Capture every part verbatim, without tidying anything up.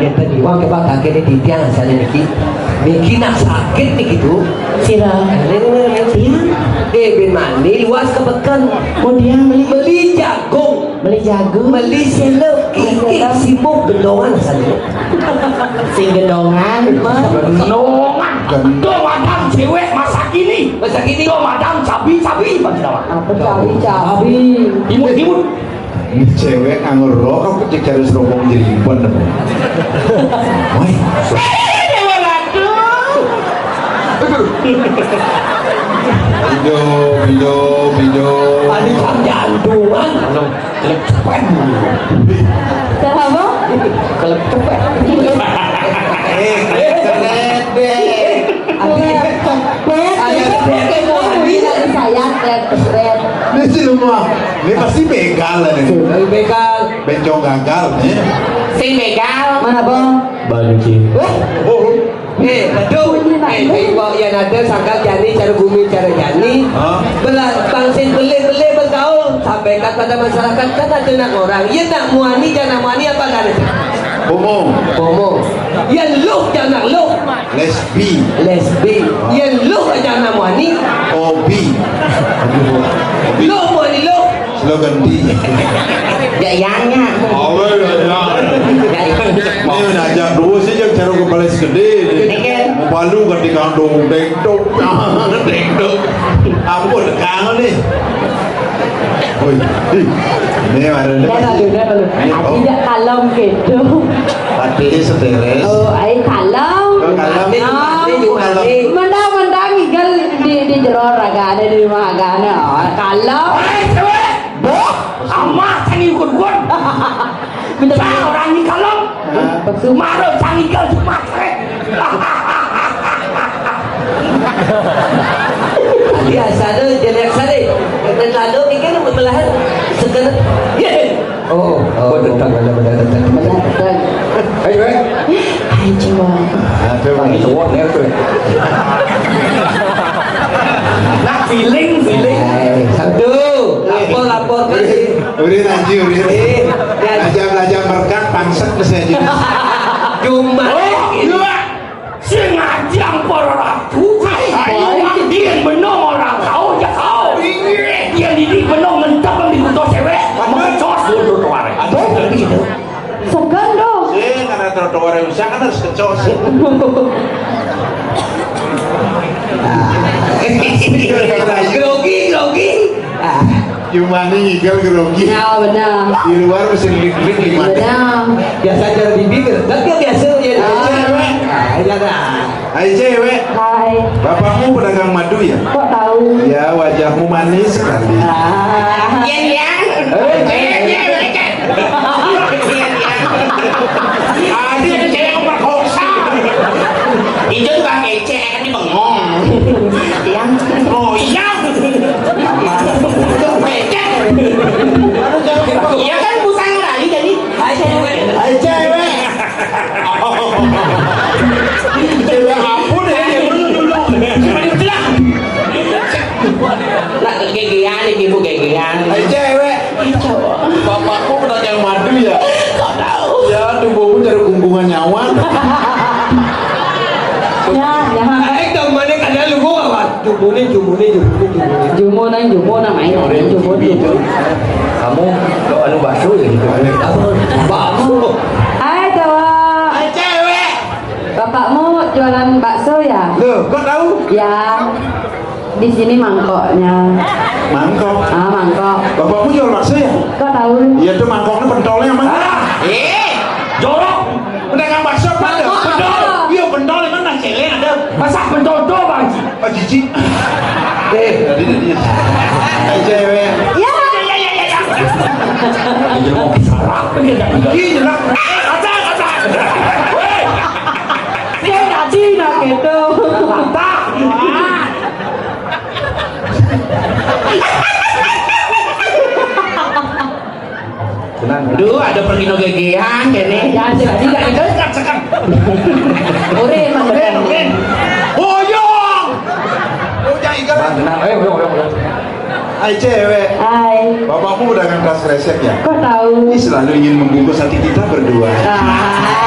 Enten iwang coba kaget di titiang asalnya niki. Niki nak sakit niki tuh. Sira. Ini, ini, ini. Tiang. Eh, bin mani luas ke peken. Oh, tiang beli. Beli jagung. Beli jagung. Beli selop. Iki sibuk gendongan asalnya. Sing gendongan. Gendongan. Tuh madam cewek masa kini. Masa kini. Tuh madam cabi-cabi, Pak Sinawa. Apa cabi-cabi? Imut-imut. Ini cewek nganggur rokok kecil cari serobong jadi impen. Woi. Dewa Ratu. Aduh. Hidup, hidup, hidup. Ada jam jantungan. Kalau kelep cepet. Kenapa? Kelep cepet. Eh, kelep cepet. Ada cepet. Ada cepet. Saya kelep cepet. Ini sih rumah. Ini pasti begal lah nih. Begal. Bencong gagal nih. Sing begal. Mana, Bang? Banci. Wah. Oh. Eh, betul. Eh, eh, kok yang ada sangkal jani, cara bumi, cara jani. Hah? Bela-, bangsin beli-beli bergaul. Sampaikan pada masyarakat, kan ada nak orang. Ya nak muani, jangan muani apa kan? Bomo. Bomo. Ya luh, jangan luh. Lesbi. Lesbi. Ya luh, jangan muani. Obi. Aduh. Obi. Luh, muani luh. Slogan di. Ya, yang, yang. Oh, ya, ya. Ya, yang. Ini ngajak dua sih, yang cara kepala segede. Ini kan. Mau balu kan di kandung, dengdok. Dengdok. Ampun, kangen nih. Woi, ini mana nih? Dah, dah, dah, dah. Ini, oh. Tidak kalem gitu. Tadi sederes. Oh, ai kalem. Oh, kalem. Oh. Ini kalem. Mendang-mendang igel di, di jero ragane, di rumah ragane. Oh, kalem. Boh, amah tani ikut-ikut. Minta orang ni kalem. Hah? Marah sang igel cuma. Biasa tu, jelek sekali. Dan lalu ni kan belahan seger. Ye. Oh, oh, betul, betul, betul, betul. Betul. Ayo, eh. Hai, Jiwa. Ah, tu orang cowok ni tu. Nak feeling, feeling. Hai, satu. Lapor, lapor, kasih. Urin aja, urin. Eh, ya. Belajar, belajar merkak, pangset mesti aja. Cuma. Oh, gitu. Dua. Sing ajang para ratu, ayo, yen benung orang kau, ya kau. Yen didik benung ngentep di kuto cewek, mengecos dulu trotoar. Aduh, gitu. Segan dong. Sing ada trotoar yang usah, kan harus kecos. Grogi, grogi. Ah. Cuma nih ngigel grogi. Ya, benar. Di luar mesti klik-klik lima. Benar. Biasa cara bibi gertak ya biasa ya. Ah. Cewek. Ah, ya dah. Hai cewek. Hai. Bapakmu pedagang madu ya? Kok tahu? Ya, wajahmu manis sekali. Ah. Iya, iya. Eh. Iya, iya, iya. Iya, iya. Ada cewek pemerkosa. Itu tukang kecek, kan dia bengong. Iya. Oh, iya. Iya kan, bukan lagi tadi. Hai, cewek. Hai, cewek. Cewek ampun ya, ya, dulu, dulu. Nak gegean, ibu gegean. Hai, cewek. Bapakku pernah yang madu ya? Kok tahu? Ya, tubuhku dari gunggungan nyawa. Ya, ya. Eh, kemana kada lu gua, Pak? Jumune, jumune, jumune, jumune. Jumunang, jumunang, main. Jumunang, jumunang. Kamu kok anu bakso ya gitu? Apa? Bakso. Hai, cowok. Hai, cewek. Bapakmu jualan bakso ya? Loh, kok tahu? Ya. Di sini mangkoknya. Mangkok? Ah, mangkok. Bapakmu jual bakso ya? Kok tahu? Iya tuh mangkoknya pentolnya emang. Ah, eh, jorok. Pedagang bakso apa ada? Pentol. Pentol. Iya, pentol emang nang celeng ada. Masa pentol doang, Ji? Oh, jijik. Eh, tadi, tadi. Hai, cewek. Ya. Ya, ya, ya, ya, ya. Ini mau sarap, ini dah. Ih, jelek. Kata, kata. Weh. Dia ngaji nak gitu. Kata. Tenang. Duh, ada pergi no gegean kene. Ya, sih, tidak gitu. Sekat, sekat. Ore emang bener. Ore. Boyong. Oh, jangan ikan. Tenang, tenang. Ayo, ayo, ayo, ayo. Hai, cewek. Hai. Bapakmu pedagang tas kresek, ya? Kok tahu? Ini selalu ingin membungkus hati kita berdua. Ah.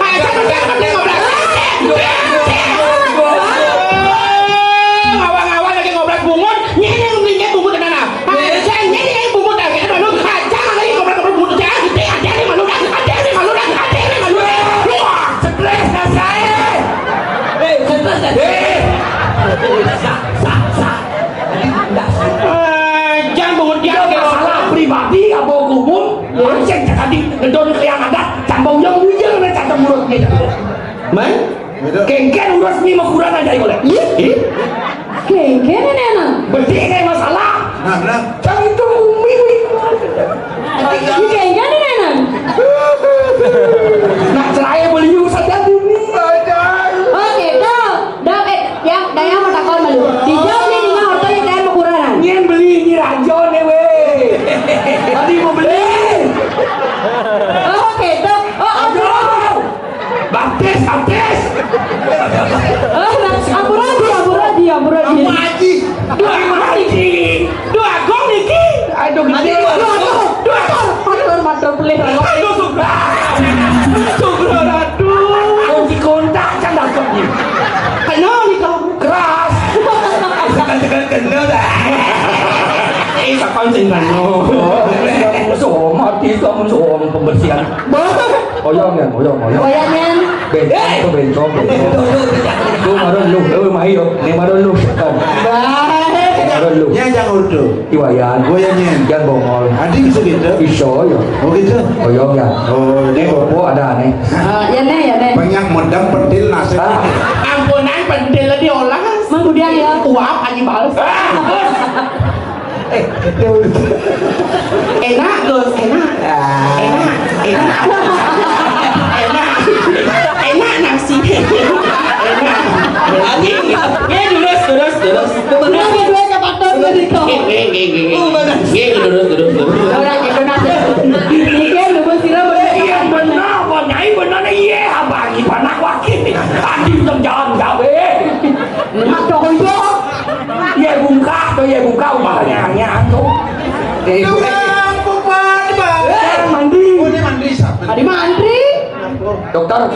Aja lu jangan ngobrak. Ngawang-ngawang lagi ngobrak bungut, nyene mendingnya bungut mana? Aja nyene bungut lagi, aduh, aja lagi ngobrak-ngobrak bungut, aja, aja, aja, malu dah, aja, malu dah, aja, malu dah. Wah, stres dah saya. Eh, stres dah. Eh. Sah, sah, sah. Aja bungut dia. Masalah pribadi apa umum? Aja tadi ngedon ke yang ada, tambah yang bujang nih, kata mulutnya. Man? Kéngkén urus ni makuran aja boleh. Ih, ih. Kéngkén ini anak. Berarti ini masalah. Nah, nah. Cang itu bumi beli. Ini kéngkén ini anak. Nak cerai beli saja bumi. Oke, dok. Dok, eh, yang, dah yang mau takon malu. Dijawab nih, ini orto yang kalian mau kuranan. Nyén beli ini rajo nih, weh. Tadi mau beli. Oke, dok. Oh, oh, aduh. Baptis, baptis. Oh, nah, ampura di, ampura di, ampura di. Ampura di. Dua Agung niki. Aduh, gede. Aduh, aduh. Dua. Matur, matur, matur, pelih. Aduh, sugra. Sugra, aduh. Kunci kontak kan dapet nih. Kenal nih kau. Keras. Tekan-tekan kendor dah. Eh, kapan sih nano? Kamu somati, kamu som pembersihan. Oyong ya, oyong, oyong. Oyong ya. Bencong, bencong, bencong. Lu marun lu, lu mai yo. Ini marun lu. Baik. Marun lu. Nya jang urdu. Iwayan. Gue ya nyen. Jang bongol. Adi bisa gitu. Iso yo. Oh gitu. Oyong ya. Oh, ini opo ada nih. Ah, ya nih, ya nih. Banyak modam pentil nasib. Ah. Ampunan pentil diolah. Mang Budiang ya. Uap aja balas. Ah. Enak, Gus, enak. Enak, enak. Enak. Enak nasi. Enak. Nggih, nggih, lurus, lurus, lurus. Bener ya, dua kapaton tadi kok. Nggih, nggih, nggih, nggih. Oh, mana? Nggih, lurus, lurus, lurus. Ora gitu, nah. Iki lho, Gus, sira bener. Iya, bener, Pak Nyai, bener, iya, apa lagi, panak wakil. Tadi udah jalan gawe. Aduh, iya. Iya, bungkak tuh, iya, bungkak, umpamanya, hanya tuh. Eh, Tuh, eh. Bang, bukan, Bang. Eh, mandi. Oh, dia mandi, siapa? Tadi mandi. Dokter,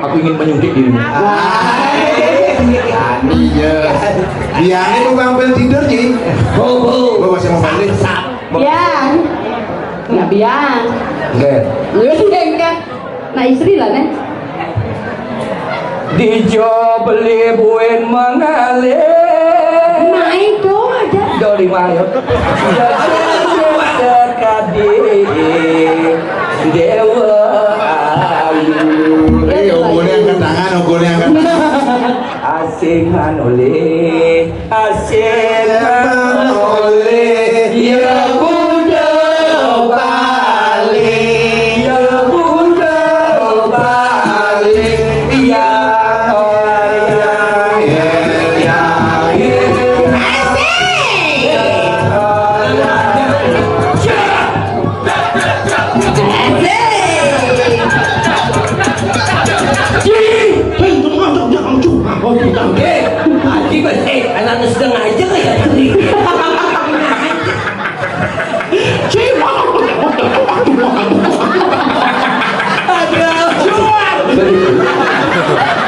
aku ingin menyuntik dirimu. Ah, iya. Iya, ini mau tampil tidur, Ji. Oh, oh. Gua masih mau balik. Ya. Nggak biang. Oke. Lu sih enggak. Nah, istri lah, Neng. Dijo beli buin mengalih. Nah, itu ada. Doli mayo. Sekadi Dewa Ayu. Eh, obolnya angkat tangan, obolnya angkat tangan. Asing manoleh, asing manoleh. Ya, Bu. Aduh.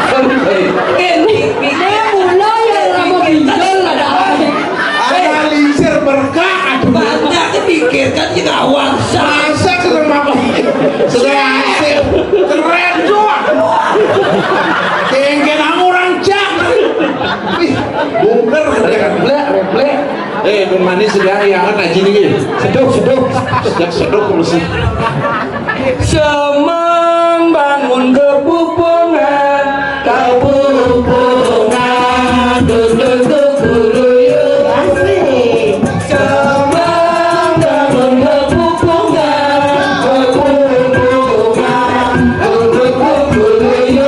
Sorry, sorry. Ini, ini mula ya, lama pinjol ada. Ada lincir berkah, aduh. Banyak dipikirkan, kita awak. Masa ke rumah, sudah hasil. Keren, Cuk. Dengken aku orang jak. Wih, bongkar, refleks, refleks. Eh, pun manis sudah, ya kan, ngaji nih. Seduh, seduh. Sejak seduh mesti. Semang bangun kepupungan, kepupungan, duduk kekuluyuan. Asik. Semang bangun kepupungan, kepupungan, duduk kekuluyuan.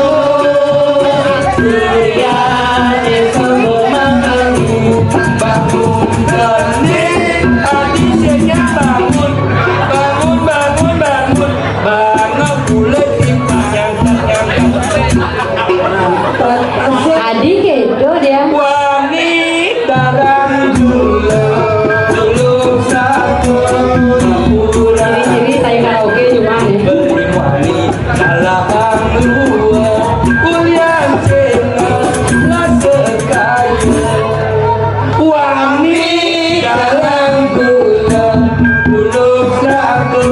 Sejak seduh mesti bangun kening, hati sejak bangun, bangun, bangun, bangun. Adi kedo dia. Wani darang dulu, dulu satu. Ciri-ciri saya karaoke cuma nih. Wani dalam gula, gula satu. Wani dalam gula, gula satu.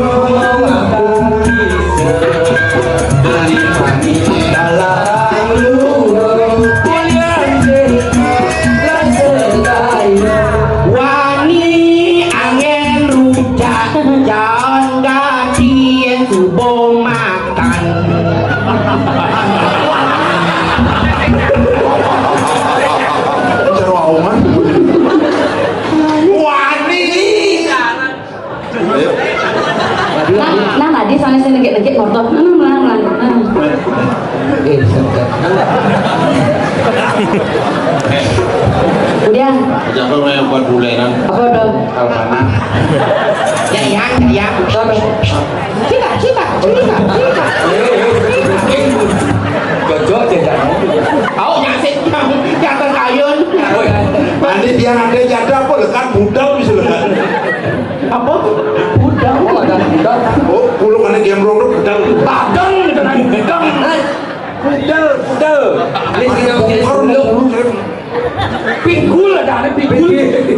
Wani angin rujak, jalan kaki subuh makan. Jero auman. Wani. Nah, nah, tadi soalnya saya negek-negek motor. Nah, nah, nah, nah, nah. Eh, sedap. Udah. Siapa yang buat bulenan? Apa dong? Kalpana. Ya, ya, ya. Apa? Cita, cita, cita, cita. Gojok aja, Cak. Au, nyaksik, Cak. Jatuh kayun. Woi, nanti dia ada jatuh apa, lekat budal bisa lekat. Apa? Budal. Oh, ada budal. Oh, puluh mana gembrong tuh budal. Badang, gitu kan, budal. Budal, budal. Ini sih yang jadi bongkar dulu, kan. Pikul ada, ada pikul.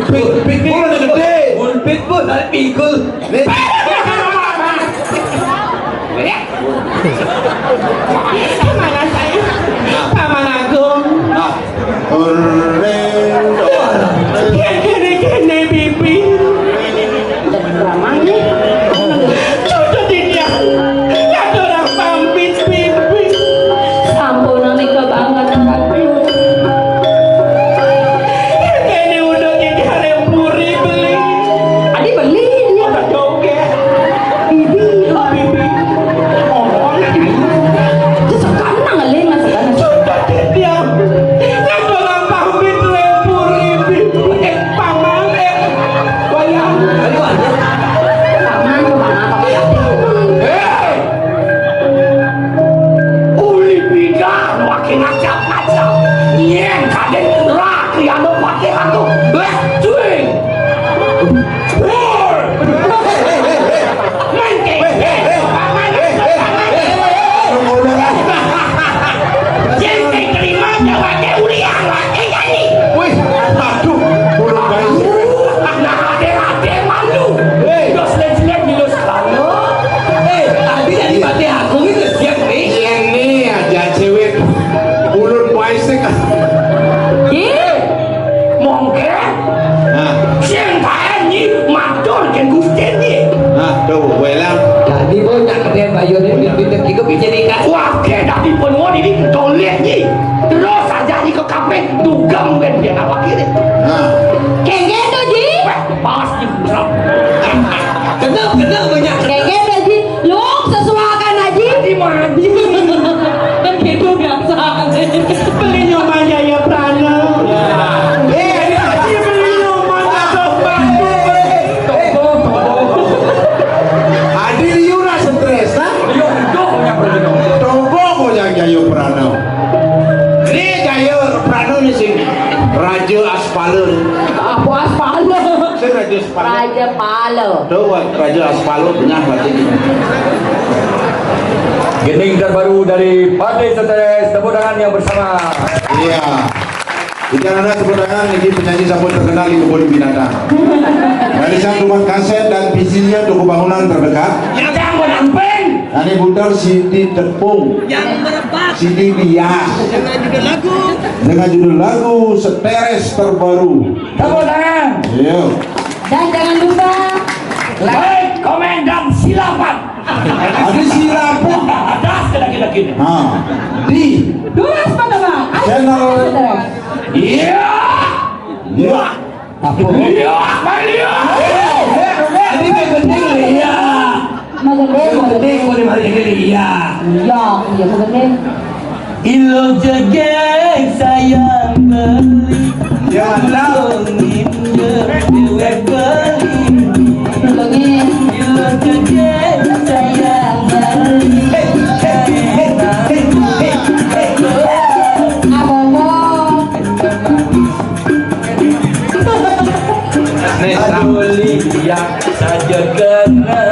Pik-, pikul ada gede. Mun pikul ada pikul. Nih. Mana saya? Paman Agung. Nah. Kene, kene, bibi. Ramah nih. Jodoh dia. Ya, orang pamit, bibi. Sampun nika banget. Kene udah jadi hari puri beli. Adi beli ini. Udah joget. Bibi. Oh, bibi. Ngomong. Sekarang ngeling, sekarang. Jodoh dia. Ya, orang pamit, hari puri, bibi. Eh, paman, eh. Wayang. Ayo, ayo. Halo. Tuh, Raja Aspal, bengah batin. Gending terbaru dari Partai Soteres, tepuk tangan yang bersama. Iya. Jadi anak tepuk tangan, ini penyanyi sampun terkenal di kebun binatang. Barisan rumah kaset dan P C-nya toko bangunan terdekat. Yang jangan namping. Ane putar C D tepung. Yang merebak. C D bias. Dengan judul lagu. Dengan judul lagu Soteres terbaru. Tepuk tangan. Iya. Dan jangan lupa like, komen, dan silapan. Ada silapan. Ada sekali lagi. Nah, di Dua sepatah, Bang. Ayo, channel. Iya. Iya. Apa? Iya, apa iya? Ini penting, iya. Magending, magending, boleh magending, iya. Iya, iya, magending. Ilo jegeg sayang beli. Ya, mantap. Dongin je dewek beli. Dongin. Ilo jegeg sayang beli. Hei, hei, hei, hei, hei, hei. Apa, Bang? Nih, Sam. Aduh, liak saja kena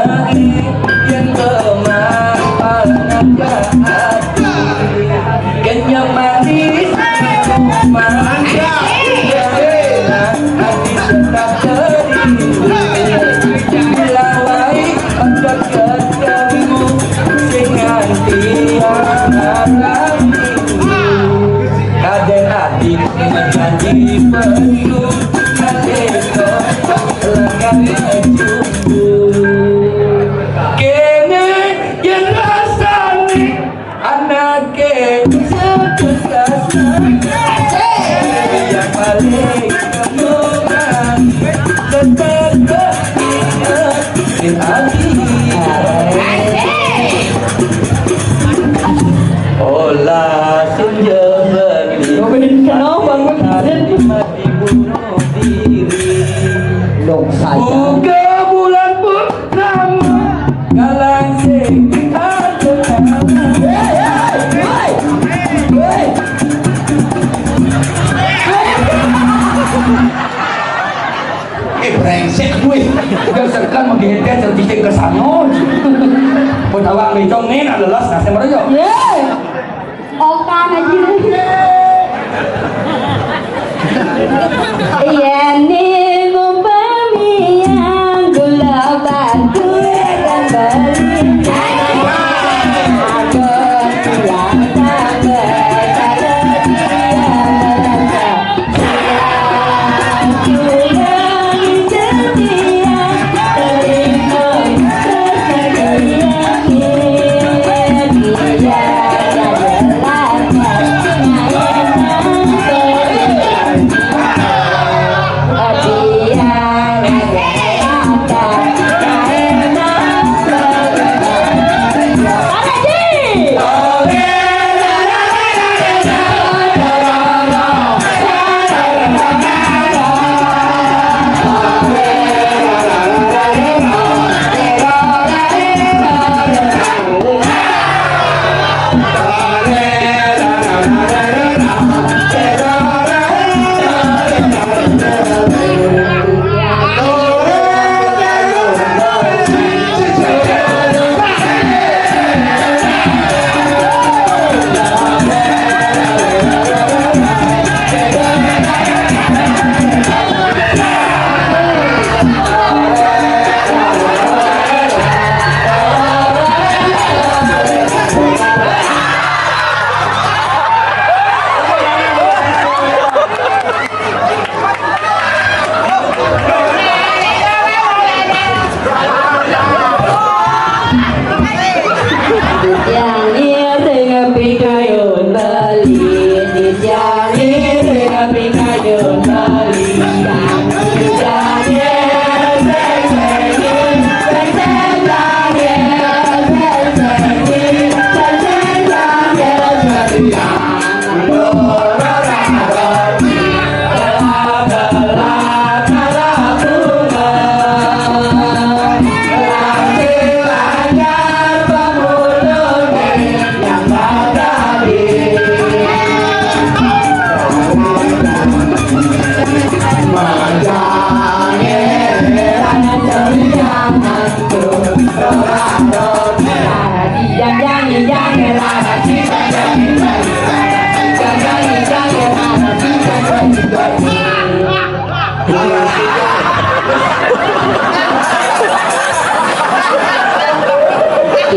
yen kemapanan hati. Kenyang manis, manis, hati tetap terindu. Melawai otot ketemu dengan tiada. Kadang adik menjadi perlu, kadang kau lengan jumbo. Kene yen rasane anake sebelas yang paling kemokan tetap ingat di hati. Olah senja beli. Robin Snow bangun izin. Mati bunuh diri. Dong saja. Buka bulan purnama. Galang sing ada. Hei, hei, hei. Hei. Eh, brengsek gue. Udah serkan mau dihedet, sertifikat ke sana. Kau tahu, ambil cong nih, nah, lelas, nah, saya baru, yuk. Ye. Okan aja. Yen ning umpami yang gula batu dan bali. Aku bilang tak bersalah dia merasa.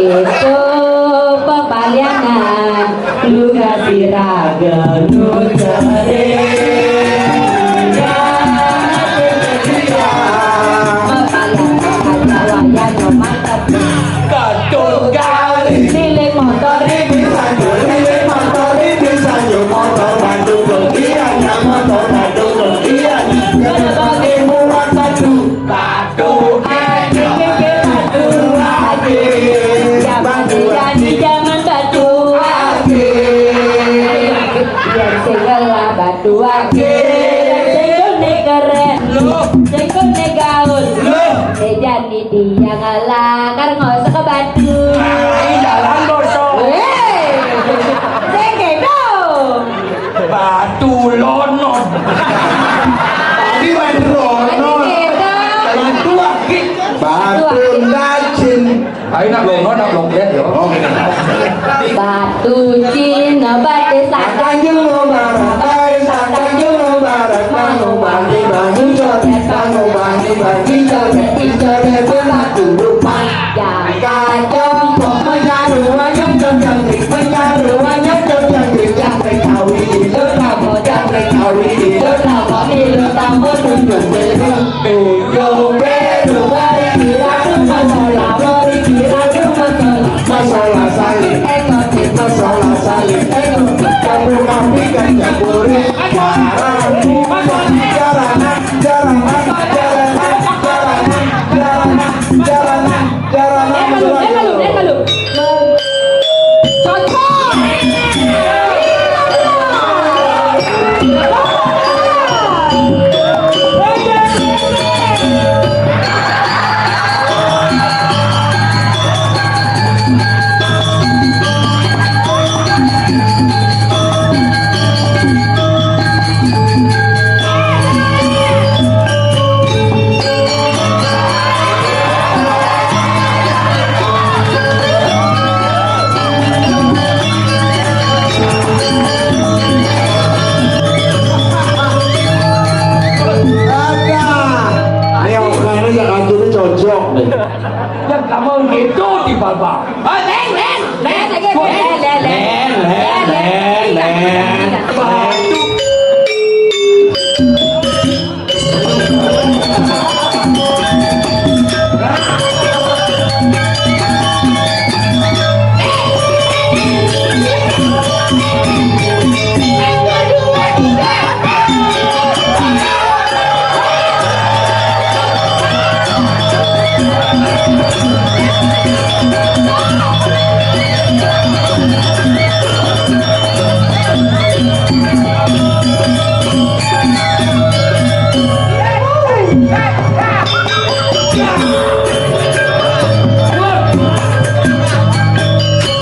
Itu pepalianan lu kasih raga lu cere. Pepalianan jawayan mantap. Betul kali. Liling motor ini satu, liling motor ini satu, motor Bandung kelebihannya, motor Bandung kelebihannya. Kenapa dibuat satu? Batu akik, batu akik. Zaman di zaman batu akik. Yang segala batu akik. Yang segala keren. Lo. Yang segala gaul. Lo. Meja di dia ngalah, kar nggak usah ke batu. Nah, jalan bosok. Weh, sengke dong. Batu lonot. Tadi main lonot. Batu akik. Batu akik. Batu dacin. Ayo nak lonot, nak longket yo. Oh. Batu Cina, batu sangkang. Tanjung Barat, batu sangkang, Tanjung Barat. Tanjung Bani, Bani Coret, Tanjung Bani, Bani Coret. Coret batu lupa. Yang kacang, pengaruh banyak, yang pengaruh banyak, yang yang tahu itu kamu, yang tahu itu kamu, itu kamu tunjuk dulu. Tunjuk dulu, beri kira, masalah, beri kira, masalah. Masalah saling, masalah saling. Kamu kami kan campuri. Jaranan, jaranan, jaranan, jaranan, jaranan, jaranan, jaranan. Ada. Ini yang kamu gitu di baba. Oh, len, len, len, len, len, len, len, len, len, len.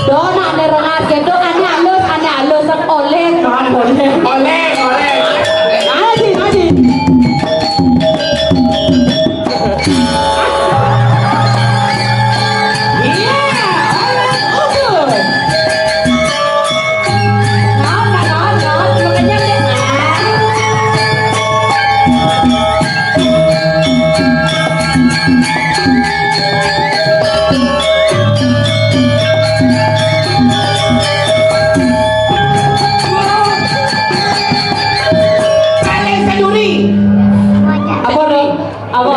Dona nerengake, dona ane alus, ane alus, oleh. Oleh, oleh. Maju, maju. Iya, oleh, usul. Apa, Dok? Apa?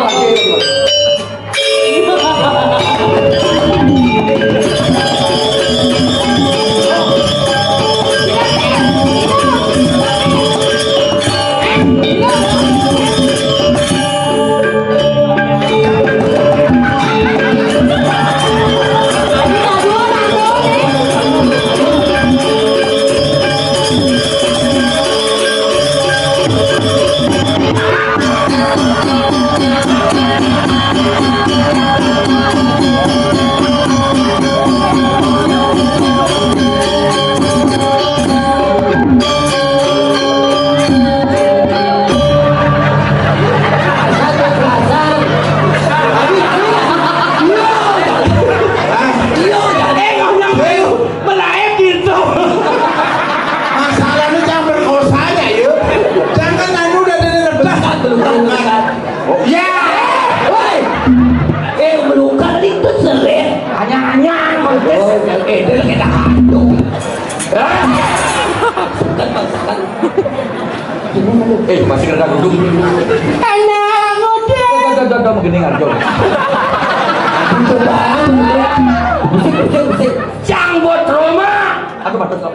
Eh, masih kerja duduk. Anak muda. Tuh, tuh, tuh, tuh, menggeningan, Jong. Musik, musik, musik. Janggot Roma. Aduh, batuk, kok.